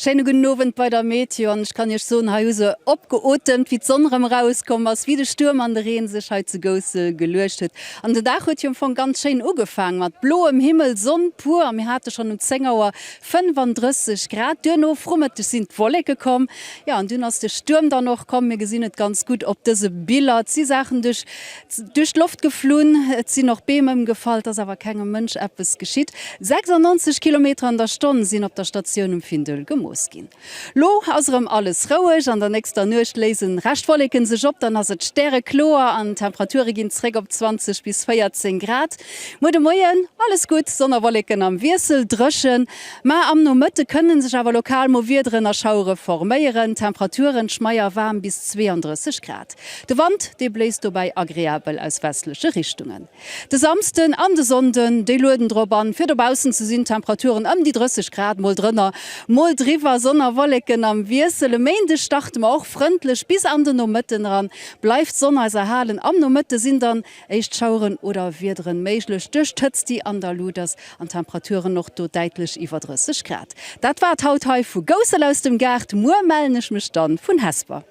Schéine gudden Owend bei der Meteo an ech kann Iech soen, hei hu se opgeotemt, wéi d'Sonn erëm erauskomm ass, wéi de Stuerm an de Reen sech hei zu Goussel geluecht huet. An den Dag huet jo am Fong ganz schéin ugefaang mat bloem Himmel, Sonn pur a mir hate schonn um 10 Auer 35 Grad. Duerno Vromëtteg sinn d'Wolleke komm, jo an dunn ass de Stuerm dann och komm. Mir gesinn et ganz gutt op dëse Biller, et si Saachen duerch Duerch d'Loft geflunn, et sinn och Beem ëmgefall, et ass awer kengem Mënsch eppes geschitt. 96 Kilometer an der Stonn sinn op der Statioun um Findel gemooss ginn. Lo ass erëm alles roueg, an der nächster Nuecht léisen Rescht Wolleken sech op, dann ass et stärekloer an d'Temperature ginn zréck op 20 bis 14 Grad. Muer de Moien alles gutt, Sonn a Wolleken am Wiessel, dréchen, ma am Nomëtte kënne sech awer lokal mol Wiederen a Schauere forméieren. Temperaturen schmeier waarm bis 32 Grad. De Wand, dee bléist dobäi agreabel aus westleche Richtungen. De Samsden an de Sonnden, déi lueden drop an, fir dobaussen ze sinn, Temperaturen ëm déi 30 Grad, mol drënner, mol driwwer, Sonn a Wolleken am Wiessel. E Méindeg starte mer och frëndlech, bis an de Nomëtten eran bleift d'Sonn eis erhalen. Am Nomëtte sinn dann éischt Schaueren oder Wiederen méiglech duerch d'Hëtzt, déi an der Lut ass, an Temperaturen och do däitlech iwwer 30 Grad. Dat war et haut hei vu Goussel aus dem Gaart. Muer mellen ech mech dann vun Hesper.